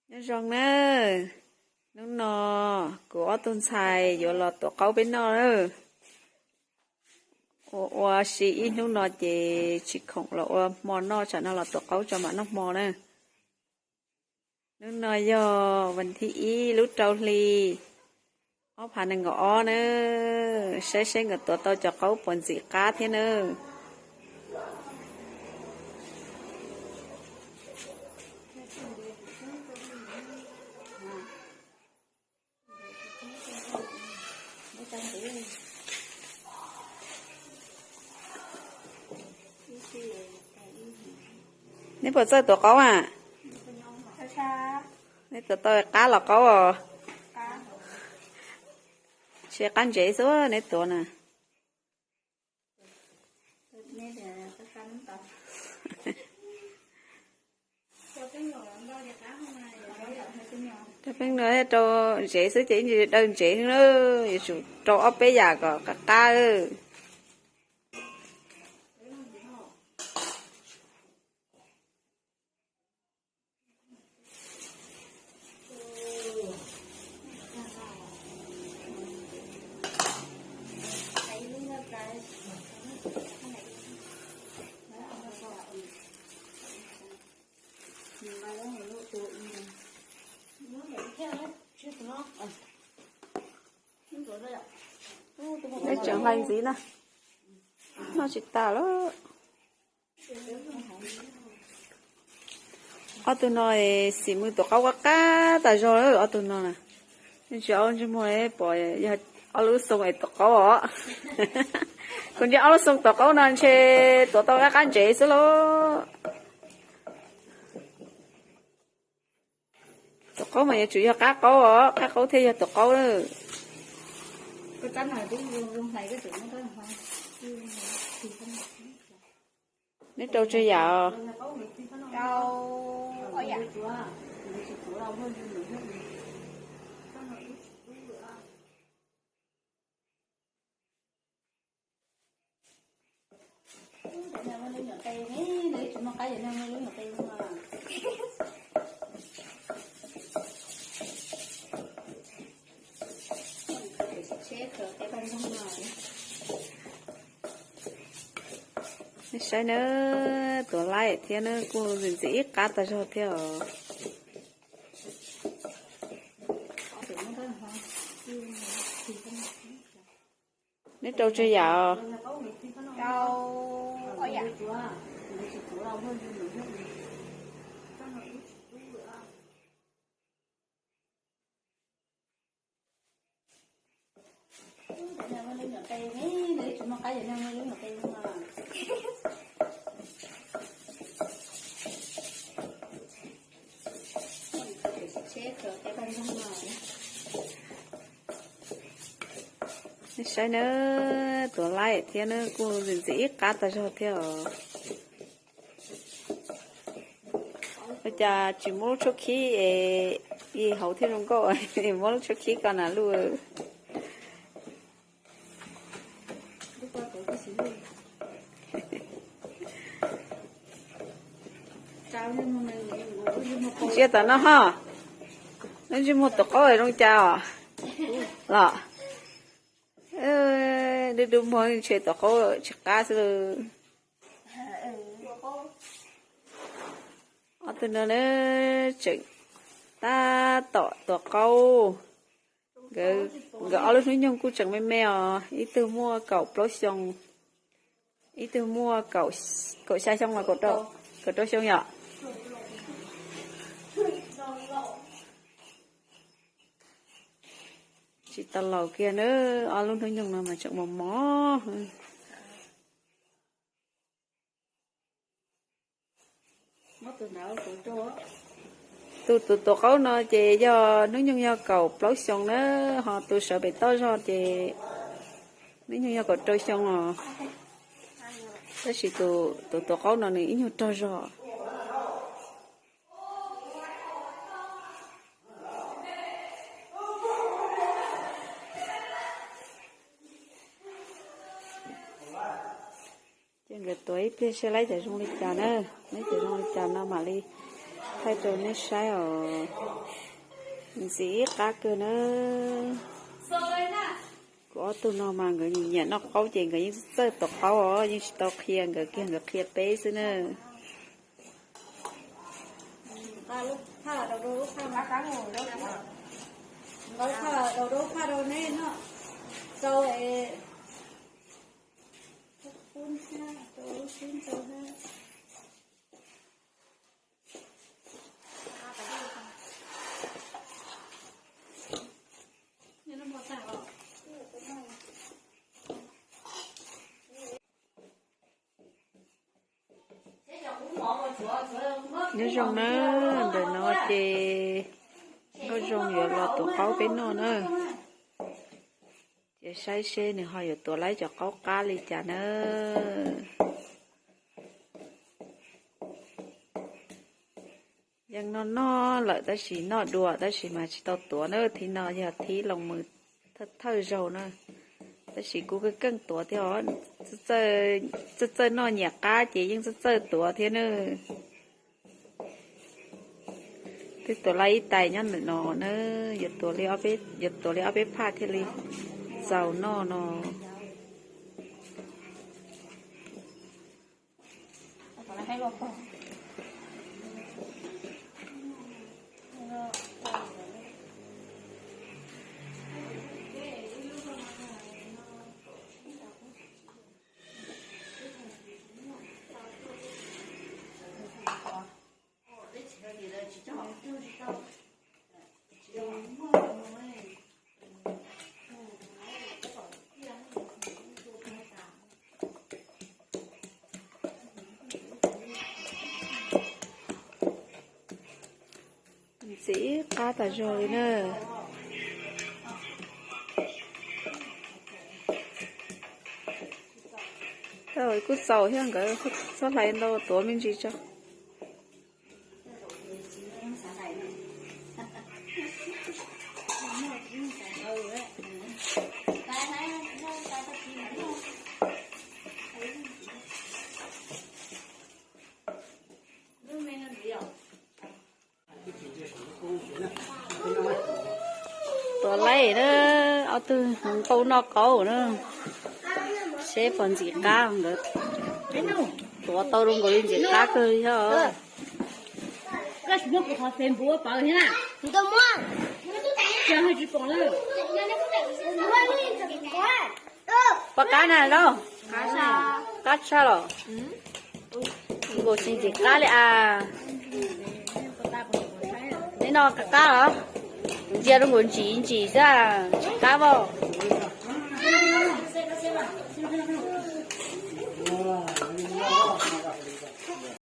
Nyob zoo nawb, hnub no kuv ob tug ntxhais yuav los tuav qaub peb noj nawb. Ua ua si ib hnub no ces tsis khoom los ua hmo noj, tsam no los tuav qaub tso mam noj hmo na. Hnub no yog vas thib ib lub rau hli ob phav nees nkaum ob na, saib seb nkawd tuav tau cov qaub puas ntxim qab thiab na. Neb puas txawj tuav qaub a? Neb tuav tau qab los qaub os? Ntshe qab ntsev xwb neb tuav na. Rau peb no rau ntsev xwb ces ib ntsis dawb ntsev na, yuav tsum rau ob peb yam kom qab qab. Neb tseem hlais ntxiv na, noj tsis tas lawm. Ob tug no xim mws tuav qaub qab qab tas zog lawm ob tug no na. Ntshe ob lub ntsej muag pom yog ob lub xoo es tuav qaub os. Kuv ntshe ob lub xoo tuav qaub no ntshe tuav tau qab qab ntsev xwb lauj. Tuav qaub mas yuav tsum yog qab qaub os, qab qaub thiaj yog tuav qaub lawm. Neb rau tsawg yam os? Nej saib na, tuav laib thiab na, kuj ntxim ntxim ib qab tag zog thiab os. Neb rau tsawg yam os? Nej saib na, tuav laib thiab na, kuj ntxim ntxim ib qab tag zog thiab os. Ua cas tsis muab lub tshuab khib es hauv thiab zoo nkauj, muab lub tshuab khib ko na luj. Ntsia tom no ho, lub ntsej muag tuav qaub zoo cas os los. Dub dub muag ntshe tuav qaub tsis qab xwb. Ob tug no na, tseem tab tom tuav qaub. Nkawd ob lub hnub nyoog kuj tseem me me os, ib tug muaj kaum plaub xyoo, ib tug muaj kaum xya xyoo los kaum rau xyoo yom. Tsis tau laus kiag na, ob lub hnub nyoog no mas tseem mos mos. Tus tus tuav qaub no ces yog hnub nyoog yog kaum plaub xyoo na, ho tus sawv pem toj zog ces hnub nyoog yog kaum rau xyoo os. Tab sis tus tus tuav qaub no nws ib nyuag rog zog. Ces nkawd tuav ib pliag saib laib cov zoo li cas na, laib cov zoo li cas no mam li Thaij rau nej saib os, ntxim qab kawg na. Kuv ob tug no mas nkawd nyiam noj qaub ces nkawd yeej txawj tuav qaub os, yeej tsis tau qhia nkawd kiag, nkawd qhia peb xwb na. Nyob zoo na, ntawm no ces Nkauj Zoo yuav los tuav qaub peb noj na. Ces saib seb nws ho yuav tuav laib cov qaub qab li cas na. Yeej noj noj lawm tab sis noj dua tab sis mas tsis tau tuav na, thib no yog thib los mus thawj thawj zaug na. Tab sis kuj keej keej tuav thiab os, txawj txawj noj nyiam qab ces yeej txawj txawj tuav thiab na. Twb tuav laib ib tais nyob ntawm no na, yuav tuav li ob peb, yuav tuav li ob peb phaj thiaj li txaus noj no. Ntxim qab tas zog li na. Kuj txaus thiab, nkawd txhob hlais ntau, tuav me ntsis tso. Tuav laib na, ob tug hmoov nqaus noj qaub na, seb puas ntxim qab nkawd. Tuav tau rau nkaus li ntxim qab kawg li thiab. Pom qab na lauj? Qab tshaj los? Nkaus tsis ntxim qab li as. Neb no qab qab los? Ntsia rau nkaus ntsim ntsim xwb, tsis qab as.